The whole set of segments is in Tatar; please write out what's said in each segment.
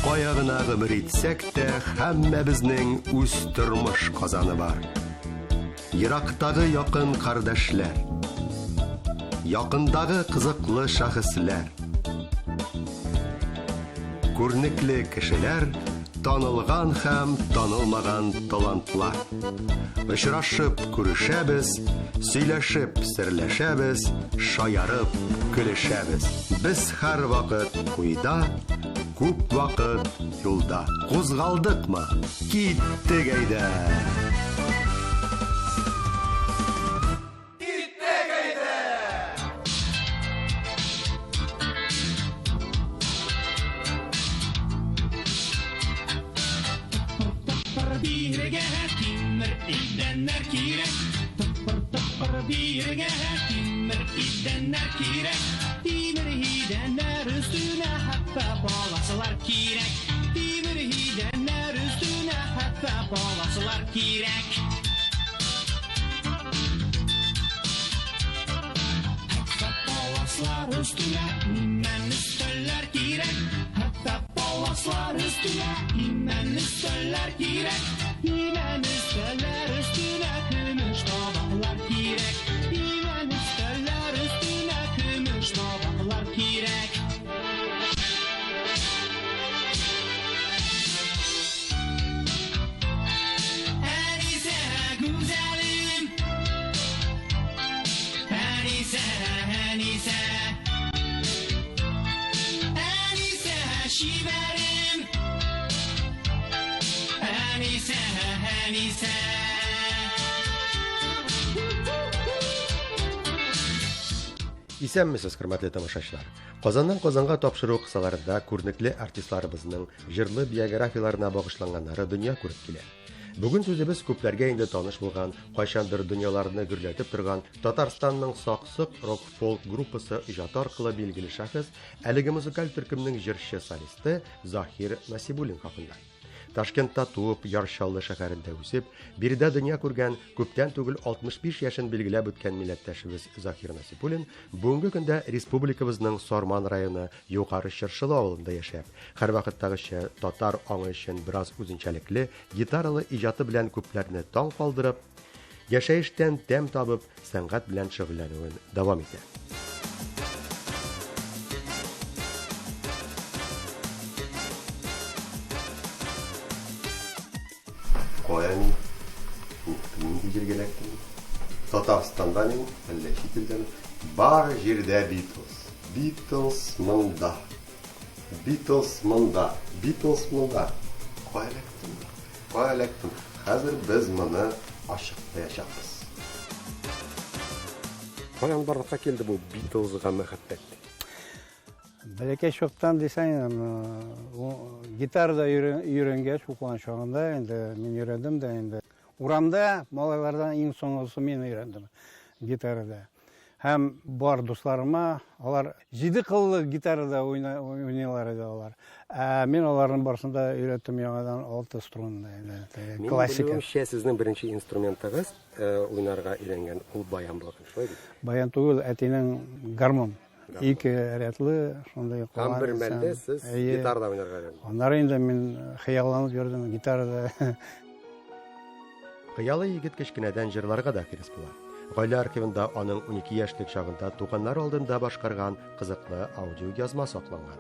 Кая гына гомер итсәк тә, һәммәбезнең үз тормыш казаны бар. Ерактагы якын кардәшләр, якындагы кызыклы шәхесләр, күренекле кешеләр, танылган һәм танылмаган талантлар. Очрашып күрешәбез, сөйләшеп серләшәбез, шаярып көлешәбез. Без һәрвакыт уйда, күп вакыт юлда. Кузгалдыкмы? Киттек әйдә! Тыпыр бирегә тимер идәннәр кирәк. Тыпыр тыпыр бирегә тимер идәннәр кирәк. Тимер идәннәр өстенә хәтфә паласлар кирәк. Тимер идәннәр өстенә хәтфә паласлар кирәк. Хәтфә паласлар өстенә имән өстәлләр кирәк. Хәтфә паласлар өстенә имән өстәлләр кирәк. Имән өстәлләр өстенә көмеш табаклар кирәк. Имән өстәлләр өстенә көмеш табаклар кирәк. Әнисә, гүзәлем. Әнисә, Әнисә. Әнисә, чибәрем. Әнисә, Әнисә. Исәнмесез, хөрмәтле тамашачылар. Казаннан Казанга тапшыру кысаларында күренекле артистларыбызның җырлы биографияләренә багышланганнары дөнья күреп килә. Бүген сүзебез күпләргә инде таныш булган, кайчандыр дөньяларны гөрләтеп торган Татарстанның Саксык рок-фолк группасы иҗаты аркылы билгеле шәхес, әлеге музыкаль төркемнең җырчы солисты Заһир Насибуллин хакында. Ташкентта туып, Яр Чаллы шәһәрендә үсеп, биредә дөнья күргән, күптән түгел 65 яшен билгеләп үткән милләттәшебез Заһир Насибуллин бүгенге көндә республикабызның Сарман районы Югары Чыршылы авылында яшәп, һәрвакыттагыча татар аңы өчен бераз үзенчәлекле гитаралы иҗаты белән күпләрне таң калдырып, яшәештән тәм табып, сәнгать белән шөгыльләнүен дәвам итә. Кая мин? Нинди җиргә эләктем? Татарстанда мин, әллә чит илдәме? Бар җирдә Битлз. Битлз монда. Битлз монда. Битлз монда. Кая эләктем? Кая эләктем? Хәзер без моны ачыклаячакбыз. Каян барлыкка килде бу Битлзга мәхәббәт? Бәләкәй чактан дисәң, гитарада өйрәнгәч, укыган чагында инде мин өйрәндем дә инде. Урамда малайлардан иң соңгысы мин өйрәндем гитарада. Һәм бар дусларыма, алар җиде кыллы гитарада уйныйлар иде алар. Ә мин аларның барысын да өйрәттем яңадан алты струнный инде, классика. Минем белүемчә, сезнең беренче инструментыгыз уйнарга өйрәнгән ул баян булган, шулай бит? Баян түгел, әтинең гармун. Ике рядлы, шундый Һәм бер мәлдә сез гитарада уйнарга өйрәндегез. Аннары инде мин хыялланып йөрдем гитарада. Хыялый егет кечкенәдән җырларга да хирыс була. Гаилә архивында аның 12 яшьлек чагында туганнары алдында башкарган кызыклы аудиоязма сакланган.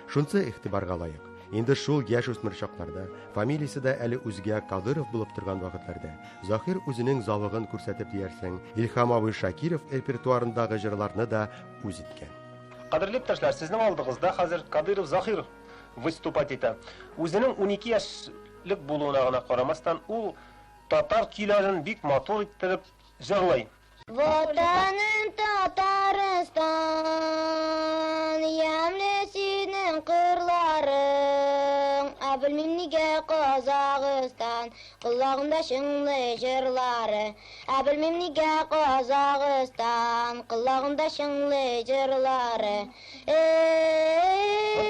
Шунсы игътибарга лаек, инде шул яшүсмер чакларда, фамилиясе дә әле үзгә Кадыров булып торган вакытларда, Заһир үзенең завыгын күрсәтеп диярсең, Илһам абый Шакиров репертуарындагы җырларны да үз иткән. Кадерле иптәшләр, сезнең алдыгызда хәзер Кадыров Заһир выступать итә. Үзенең 12 яшьлек булуына гына карамастан, ул татар көйләрен бик матур иттереп җырлый. Ватаным Татарстан, ямьле синең кырларың, ә белмим нигә Казахстан, колагымда чыңлый җырлары. Ә белмим нигә Казахстан, колагымда чыңлый җырлары. Эй,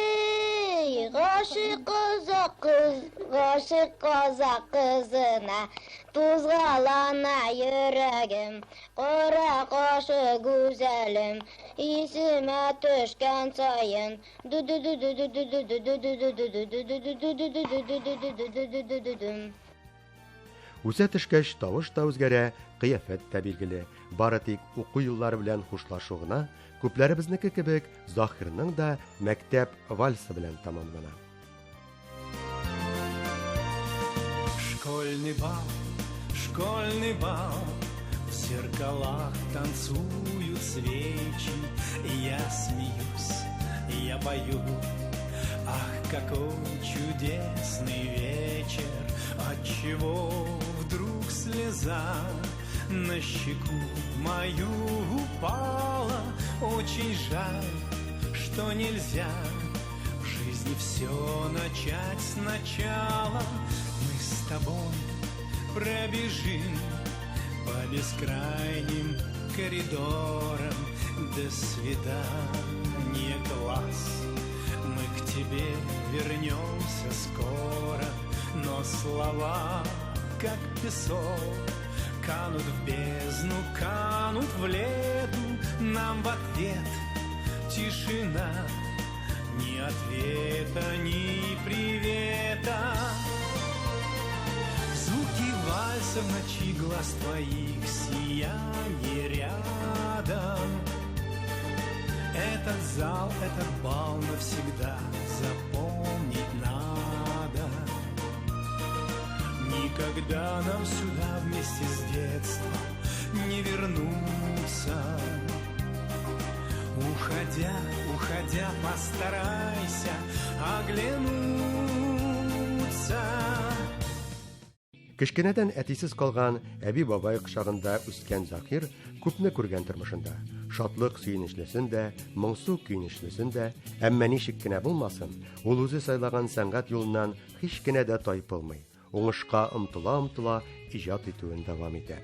Гашыйк казак кыз, гашыйк казак кызына Тузгалана йөрәгем, кара кашы гүзәлем, Исемә төшкән саен. Үсә төшкәч, тавыш та үзгәрә, кыяфәт тә билгеле. Бары тик уку еллары белән хушлашу гына, күпләребезнеке кебек, Заһирның да мәктәп вальсы белән тәмамлана. Школьный бал, школьный бал, в зеркалах танцуют свечи, я смеюсь, я пою. Ах, какой чудесный вечер, отчего вдруг слеза на щеку мою упала. Очень жаль, что нельзя в жизни все начать сначала. Мы с тобой пробежим по бескрайним коридорам. До свидания, класс. Мы к тебе вернемся скоро, но слова, как песок, канут в бездну, канут в лету. Нам в ответ тишина, ни ответа, ни привета. Звуки вальса в ночи глаз твоих, сияние рядом. Этот зал, этот бал навсегда запомнить надо. Никогда нам сюда вместе с детства не вернуться. Уходя, уходя, постарайся оглянуться. Кечкенәдән әтисез калган, әби-бабай кочагында үскән Закир күпне күргән тормышында. Шатлык сөенечлесен дә, моңсу көенечлесен дә, әмма ничек кенә булмасын, ул үзе сайлаган сәнгать юлыннан һич кенә дә тайпылмый, уңышка омтыла-омтыла иҗат итүен дәвам итә.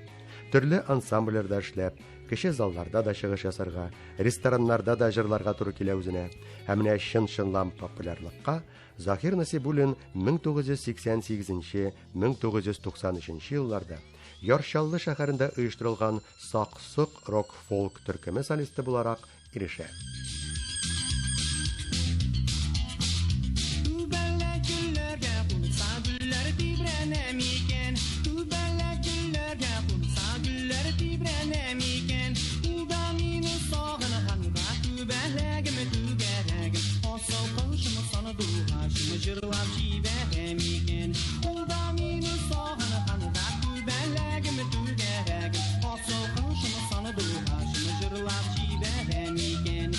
Төрле ансамбльләрдә эшләп, кече залларда да чыгыш ясарга, рестораннарда да җырларга туры килә үзенә. Ә менә чын-чынлап популярлыкка Заһир Насибуллин 1988-1993 елларда Яр Чаллы шәһәрендә оештырылган Сак-Сок рок-фолк төркеме солисты буларак ирешә. Күбәләк гөлләргә кунса, гөлләр тибрәнә микән? Күбәләк гөлләргә кунса, гөлләр тибрәнә микән? Ул да мине сагынганга, күбәләгем, түгәрәгем, асыл кошым, сандугачым, җырлап җибәрә микән? Ул да мине сагынганга, күбәләгем, түгәрәгем, асыл кошым, сандугачым, җырлап җибәрә микән?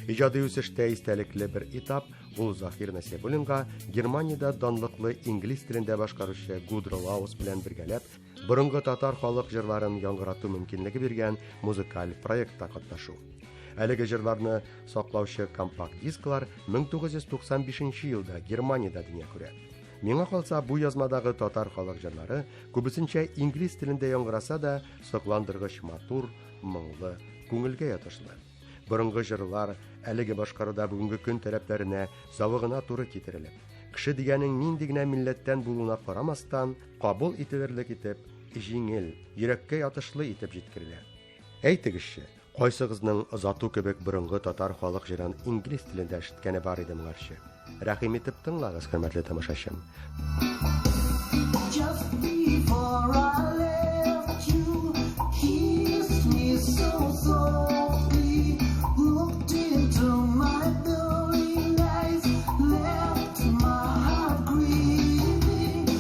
Иҗади үсештә истәлекле бер этап ул Заһир Насибуллинга Германиядә данлыклы инглиз телендә башкаручы Гудро Лаус белән бергәләп борынгы татар халык җырларын яңгырату мөмкинлеге биргән музыкаль проектта катнашу. Әлеге җырларны саклаучы компакт-дисклар 1995 елда Германиядә дөнья күрә. Миңа калса, бу язмадагы татар халык җырлары күбесенчә инглиз телендә яңгыраса да, сокландыргыч матур, моңлы, күңелгә ятышлы. Борынгы җырлар әлеге башкаруда бүгенге көн таләпләренә, зәвыгына туры китерелеп, кеше дигәнең нинди генә милләттән булуына карамастан, кабул ителерлек итеп, җиңел, йөрәккә ятышлы итеп җиткерелә. Әйтегезче, кайсыгызның озату кебек борынгы татар халык җырын инглиз телендә ишеткәне бар иде моңарчы? Рәхим итеп тыңлагыз, хөрмәтле тамашачым. Just before I left you, kissed me so softly, looked into my blurry eyes, left my heart grieving.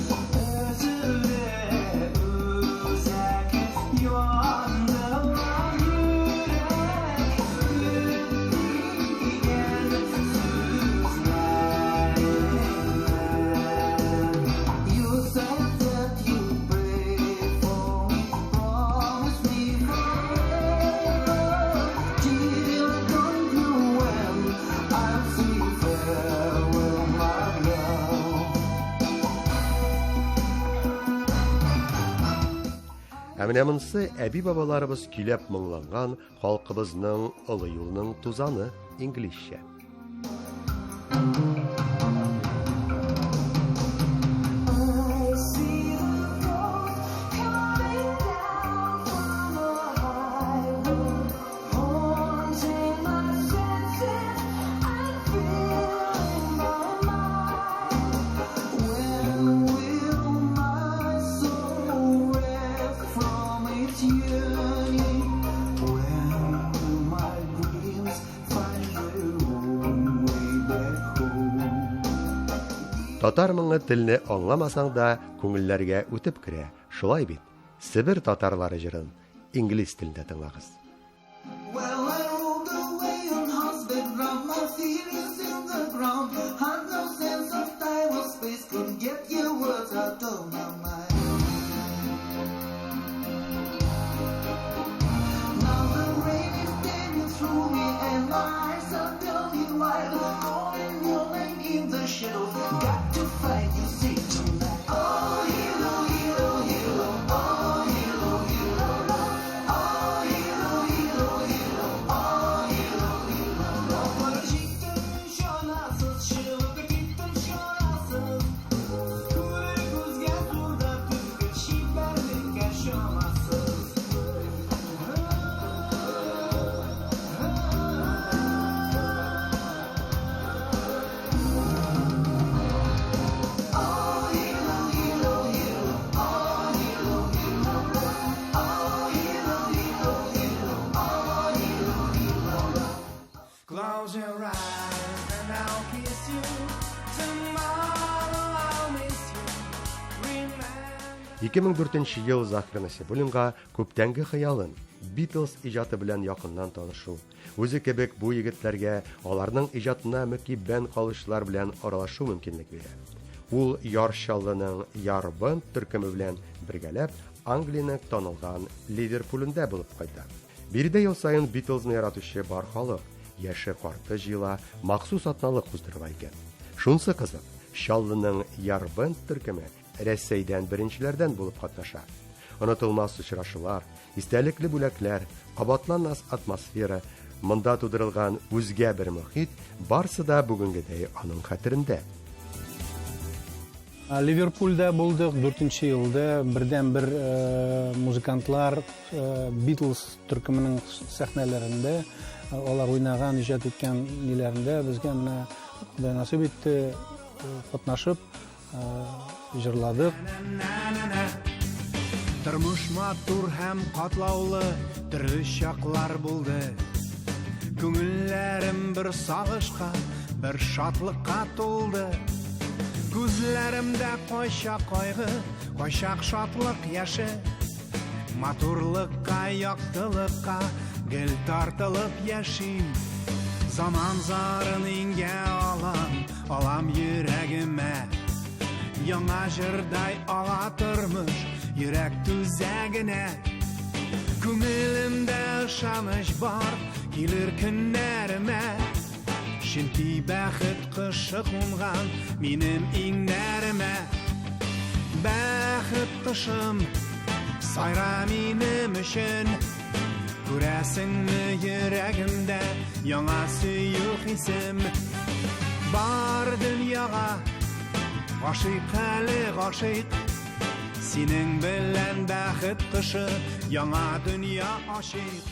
Ә менә монысы әби-бабаларыбыз көйләп моңланган халкыбызның олы юлының тузаны инглизчә. Татар моңы телне аңламасаң да күңелләргә үтеп керә, шулай бит? Себер татарлары җырын инглиз телендә тыңлагыз. Well, I rolled away on horseback, dropped my feelings in the ground. Had no sense of time or space, couldn't get your words out of my mind. Now the rain is tearing through me and my eyes are turning wild. Calling your name in the shadows, got to find you see tonight. Oh, hero, hero, hero, oh, hero, hero, oh, hero, hero, hero, oh, hero, hero. Җиттем чыгып киттем чарасыз. Күрер күзгә зур да түгел, чибәрлеккә чамасыз. Close your eyes and I'll kiss you. Tomorrow I'll miss you. Remember. 2004 ел Захир Насибуллинга күптәнге хыялын Beatles иҗаты белән якыннан танышу, үзе кебек бу егетләргә аларның иҗатына мөкиббән калучылар белән аралашу мөмкинлек бирә. Ул Яр Чаллының Яр Бенд төркеме белән бергәләп Англиянең танылган Ливерпулендә булып кайта. Биредә ел саен Beatlesны яратучы бар халык, яше карты җыела, махсус атналык уздырыла икән. Шунсы кызык, Чаллының Яр Бенд төркеме Рәсәйдән беренчеләрдән булып катнаша. Онытылмас очрашулар, истәлекле бүләкләр, кабатланмас атмосфера, монда тудырылган үзгә бер мохит барсы да бүгенгедәй аның хәтерендә. Ливерпульдә булдык 4 елда бердән бер музыкантлар Beatles төркеменең сәхнәләрендә алар уйнаган, иҗат иткән ниләрендә безгә менә Ходай насыйп итте катнашып җырладык. Тормыш матур һәм катлаулы, төрле чаклар булды. Күңелләрем бер сагышка, бер шатлыкка тулды. Күзләремдә кайчак кайгы, кайчак шатлык яше. Матурлыкка, яктылыкка гел тартылып яшим. Заман зарын иңгә алам, алам йөрәгемә. Яңа җырдай ага тормыш йөрәк түзәгенә. Күңелемдә ышаныч бар килер көннәремә. Чөнки бәхет кошы кунган минем иңнәремә. Бәхет кошым сайра минем өчен. Күрәсеңме йөрәгемдә яңа сөю хисем. Бар дөньяга гашыйк әле гашыйк. Синең белән бәхет кошы яңа дөнья ачыйк.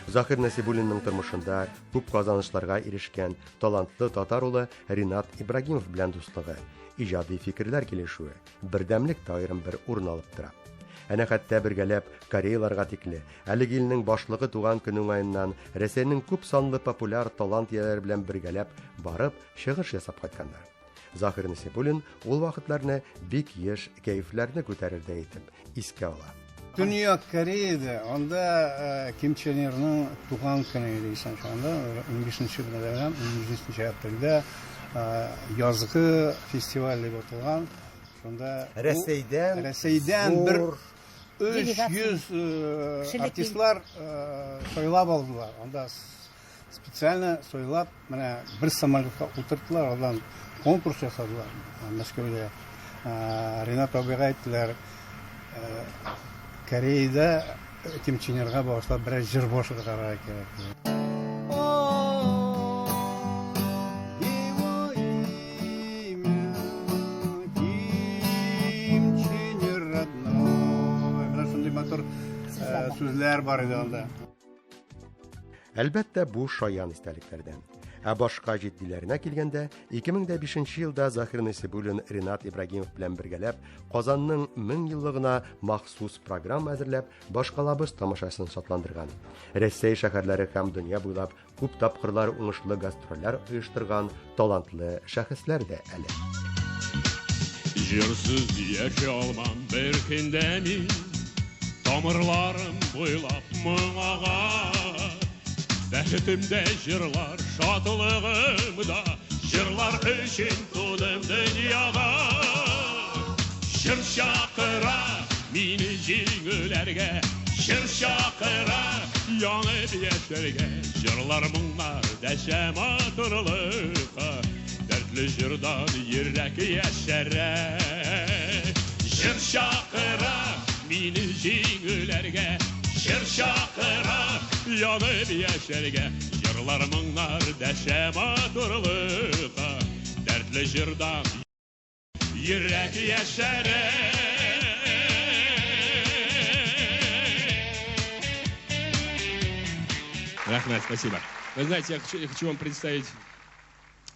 Захир Насибуллинның тормышында күп казанышларга ирешкән талантлы татар улы Ринат Ибрагимов белән дуслыгы, иҗади фикерләр килешүе, бердәмлек тә аерым бер урын алып тора. Әнә хәтта бергәләп Кореяларга тикле, әлеге илнең башлыгы туган көне уңаеннан Рәсәйнең күп санлы популяр талант ияләре белән бергәләп барып чыгыш ясап кайтканнар. Захир Насибуллин ул вакытларны бик еш кәефләрне күтәрердәй итеп искә ала. Төньяк Кореяда анда Ким Чен Ирның туган көне иде исән чагында, 15 бәйрәм, 17 апрельдә язгы фестиваль дип аталган. Шунда Рәсәйдән Рәсәйдән бер 300 артистлар сайлап алдылар. Анда специально сайлап, менә бер самолетка утырттылар, алдан конкурс ясадылар Мәскәүдә. Ринат абыйга әйттеләр, Кореяда Ким Чен Ирга багышлап берәр җыр башкарырга кирәк. Его имя Ким Чен Ир родной. Менә шундый матур сүзләр бар иде анда. Әлбәттә, бу шаян истәлекләрдән. Ә башка җитдиләренә килгәндә, 2005 елда Заһир Насибуллин Ренат Ибрагимов белән бергәләп Казанның 1000 еллыгына махсус программа әзерләп, башкалабыз тамашасын шатландырган. Рәсәй шәһәрләре һәм дөнья буйлап күп тапкырлар уңышлы гастрольләр оештырган талантлы шәхесләр дә әле. Җырсыз яши алмам бер көндә мин, Тамырларым буйлап моң ага. Бәхетем дә җырлар, шатлыгым да җырлар өчен тудым дөньяга. Җыр чакыра мине җиңүләргә, җыр чакыра янып яшәргә. Җырлар моңнар дәшә матурлыкка, дәртле җырдан йөрәк яшәрә. Җыр чакыра мине җиңүләргә, җыр чакыра янып яшәргә. Җырлар моңнар дәшә матурлыкка, дәртле җырдан йөрәк яшәрә. Рахмат, спасибо. Вы знаете, я хочу вам представить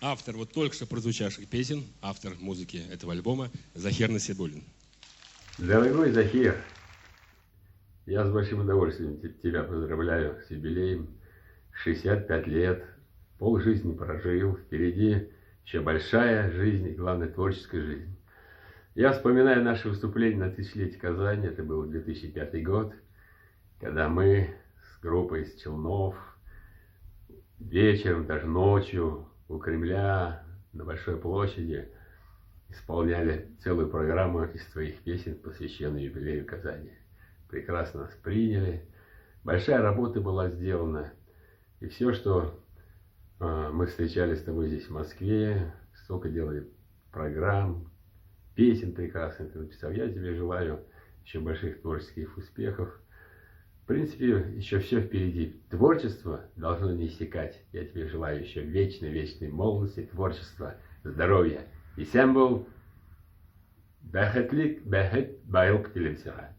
автор вот только что прозвучавших песен, автор музыки этого альбома Захир Насибуллин. Дорогой Захир, я с большим удовольствием тебя поздравляю с юбилеем. 65 лет, полжизни прожил, впереди еще большая жизнь и, главное, творческая жизнь. Я вспоминаю наше выступление на тысячелетие Казани, это был 2005 год, когда мы с группой из Челнов вечером, даже ночью у Кремля на Большой площади исполняли целую программу из твоих песен, посвященную юбилею Казани. Прекрасно нас приняли, большая работа была сделана. И все, что мы встречались с тобой здесь, в Москве, столько делали программ, песен прекрасных ты написал. Я тебе желаю еще больших творческих успехов. В принципе, еще все впереди. Творчество должно не иссякать. Я тебе желаю еще вечной-вечной молодости, творчества, здоровья. И сам был бәхетлек, бәхет, байлык телим сиңа.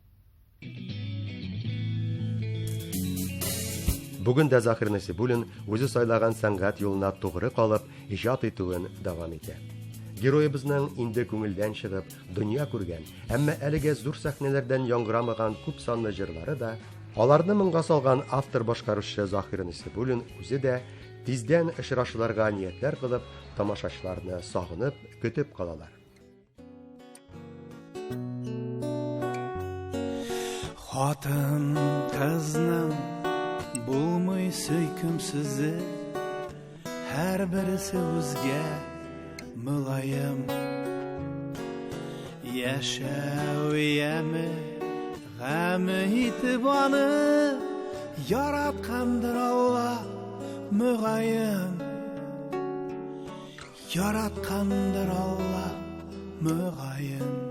Бүген дә Заһир Насибуллин үзе сайлаган сәнгать юлына тугры калып, иҗат итүен дәвам итә. Героебызның инде күңелдән чыгып, дөнья күргән, әмма әлегә зур сәхнәләрдән яңгырамаган күп санлы җырлары да, аларны моңга салган автор-башкаручы Заһир Насибуллин үзе дә тиздән очрашуларга ниятләр кылып, тамашачыларны сагынып, көтеп калалар. Хатын кызның булмый сөйкемсезе, һәрберсе үзгә мөлаем. Яшәү яме, гаме итеп аны яраткандыр Алла мөгаен. Яраткандыр Алла мөгаен.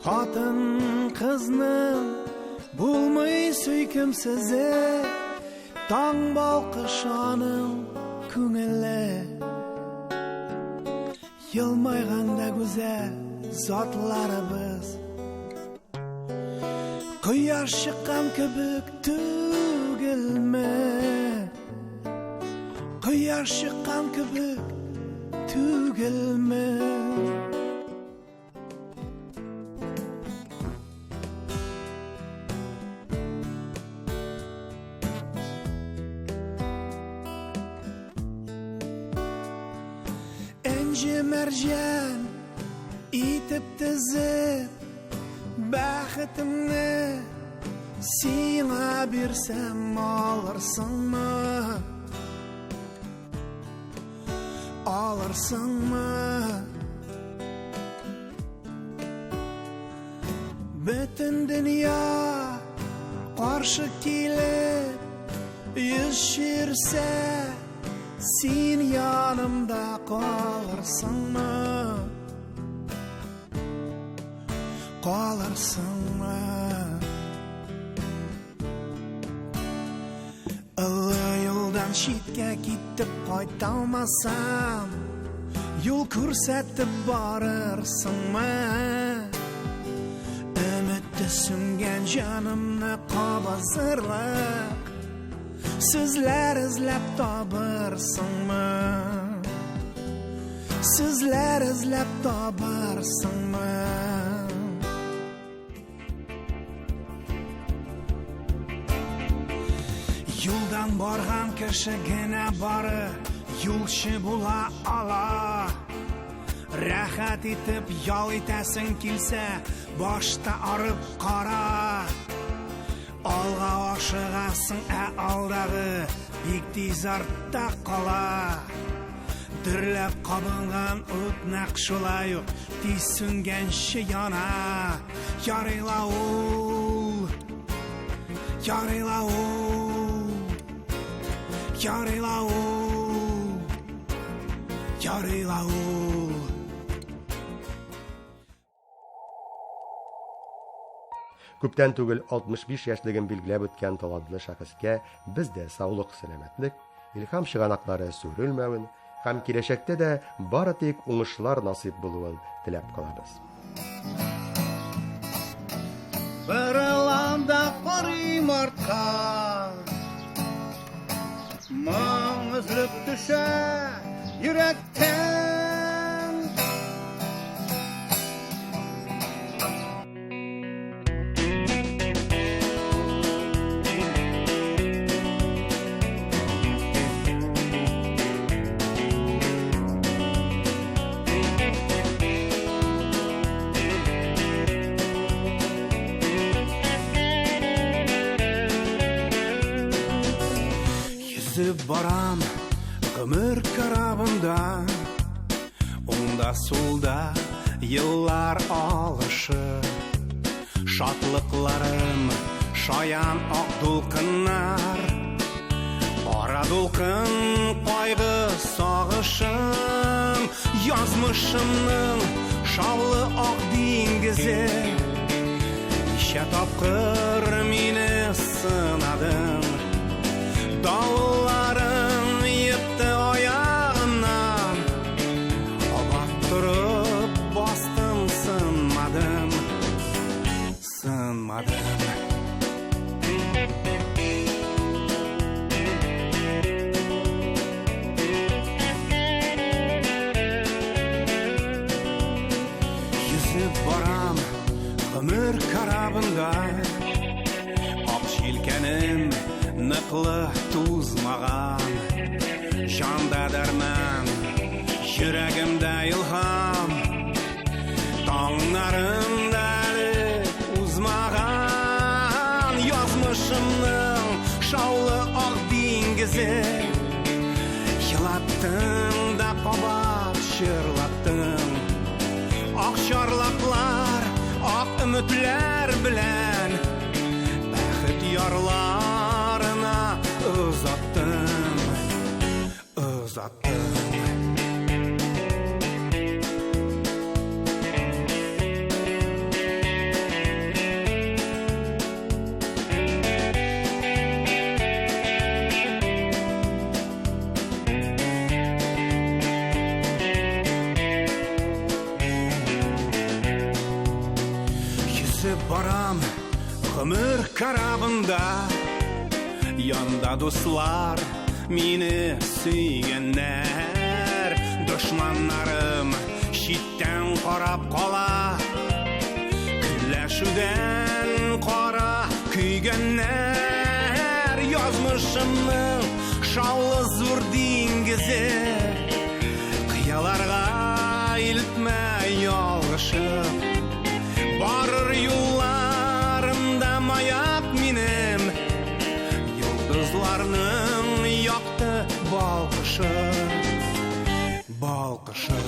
Хатын кызның булмый сөйкемсезе, таң балкыш аның күңеле. Елмайганда гүзәл затларыбыз, кояш чыккан кебек түгелме? Кояш чыккан кебек түгелме? Энҗе мәрҗән итеп тезеп, бәхетемне сиңа бирсәм алырсыңмы? Алырсыңмы? Бөтен дөнья каршы килеп, йөз чирсә, син янымда калырсыңмы? калырсыңмы? Олы юлдан читкә китеп кайта алмасам, юл күрсәтеп барырсыңмы? Өмете сүнгән җанымны кабызырлык сүзләр эзләп табырсыңмы? Сүзләр эзләп табырсыңмы? Юлдан барган кеше генә бары юлчы була ала. Рәхәт итеп ял итәсең килсә, башта арып кара. Алга ашыгасың, ә алдагы бик тиз артта кала. Дөрләп кабынган ут нәкъ шулай ук тиз сүнгәнче яна. Ярый ла ул, ярый ла ул, ярый ла ул, ярый ла ул. Күптән түгел 65 яшьлеген билгеләп үткән талантлы шәхескә без дә саулык, сәламәтлек, илһам чыганаклары сүрелмәвен һәм киләчәктә дә бары тик уңышлар насыйп булуын теләп калабыз. Борылам да карыйм артка, Моң өзелеп төшә йөрәктән. Йөзеп барам гомер корабында, уңда сулда еллар алышы. Шатлыкларым шаян ак дулкыннар, кара дулкын кайгы сагышым. Язмышымның шаулы ак диңгезе, ничә тапкыр мине сынадың. Давылларың епте аягымнан, кабат торып бастым, сынмадым, сынмадым. Йөзеп барам гомер корабында, ак җилкәнем ныклы тузмаган. Җанда дәрман, йөрәгемдә илһам, таңнарым да әле узмаган. Язмышымның шаулы ак диңгезе, елаттың да кабат җырлаттың. Ак чарлаклар, ак өметләр белән бәхет ярларына озаттың, озаттың. Йөзеп барам гомер корабында, янда дуслар мине сөйгәннәр. Дошманнарым читтән карап кала, көнләшүдән кара көйгәннәр. Язмышымның шаулы зур диңгезе, кыяларга илтмә ялгышып. Барыр юлларымда маяк минем, йолдызларның якты балкышы, балкышы.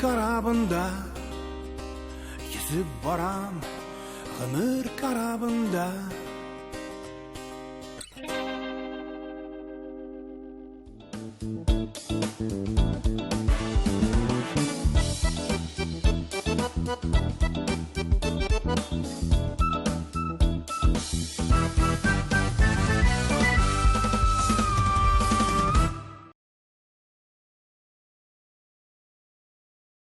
корабында Йөзеп барам, гомер корабында.